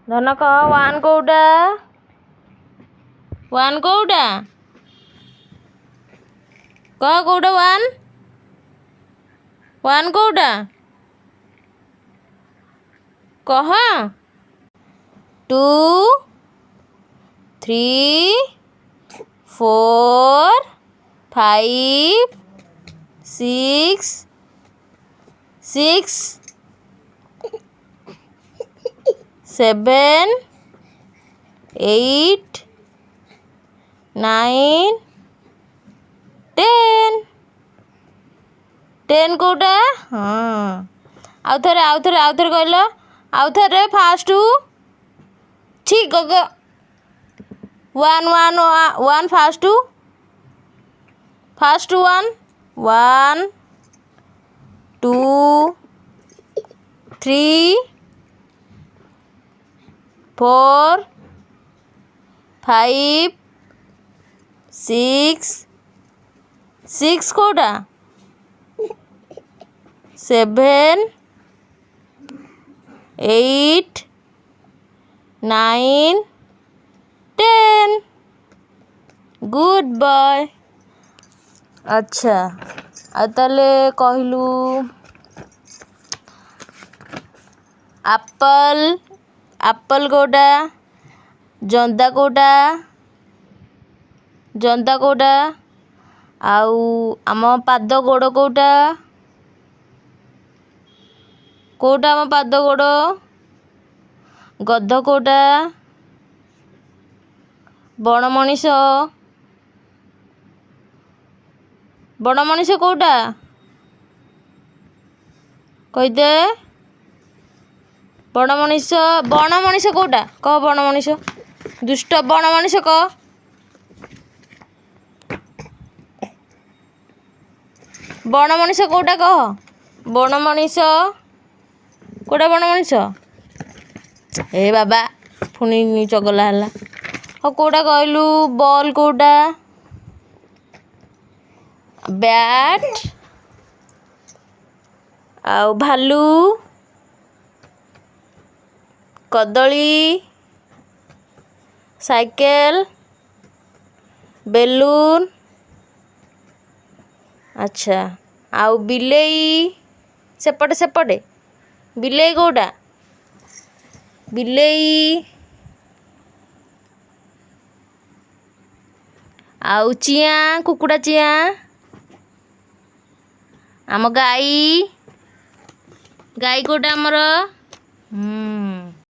ଧନ କହ, ୱାନ୍ କୋଉଟା? ୱାନ୍ କୋଉଟା କହ, କୋଉଟା ୱାନ୍? ୱାନ୍ କୋଉଟା କହ। 2, 3, 4, 5, 6, 6, 7, 8, 9, 10। 10 କୋଉଟା? ହଁ, ଆଉ ଥରେ, ଆଉ ଥରେ, ଆଉ ଥରେ କହିଲ, ଆଉ ଥରେ। ଫାଷ୍ଟ ଛି ଗ, 1, 1, 1, ଫାଷ୍ଟ, ଫାଷ୍ଟ 1, 1, 2, 3, 4, 5, 6, 6 କୋଉଟା? 7, 8, 9, 10। Good boy. ଆଚ୍ଛା, ଆଉ ତାହେଲେ କହିଲୁ, ଆପଲ୍, ଆପଲ୍ କୋଉଟା? ଜନ୍ଦା କୋଉଟା? ଜନ୍ଦା କୋଉଟା? ଆଉ ଆମ ପାଦ ଗୋଡ଼ କୋଉଟା? କୋଉଟା ଆମ ପାଦ ଗୋଡ଼? ଗଧ କୋଉଟା? ବଣ ମଣିଷ, ବଣ ମଣିଷ କୋଉଟା କହିଦେ। ବଣ ମଣିଷ, ବଣ ମଣିଷ କୋଉଟା କହ। ବଣ ମଣିଷ, ଦୁଷ୍ଟ, ବଣ ମଣିଷ କହ। ବଣ ମଣିଷ କୋଉଟା କହ। ବଣ ମଣିଷ କୋଉଟା? ବଣ ମଣିଷ। ଏ ବାବା, ପୁଣି ଚଗଲା ହେଲା। ହଉ, କୋଉଟା କହିଲୁ? ବଲ୍ କୋଉଟା? ବ୍ୟାଟ୍। ଆଉ ଭାଲୁ, କଦଳୀ, ସାଇକେଲ, ବେଲୁନ୍। ଆଚ୍ଛା, ଆଉ ବିଲେଇ? ସେପଟେ, ସେପଟେ ବିଲେଇ କୋଉଟା? ବିଲେଇ। ଆଉ ଚିଆଁ, କୁକୁଡ଼ା ଚିଆଁ। ଆମ ଗାଈ, ଗାଈ କୋଉଟା ଆମର?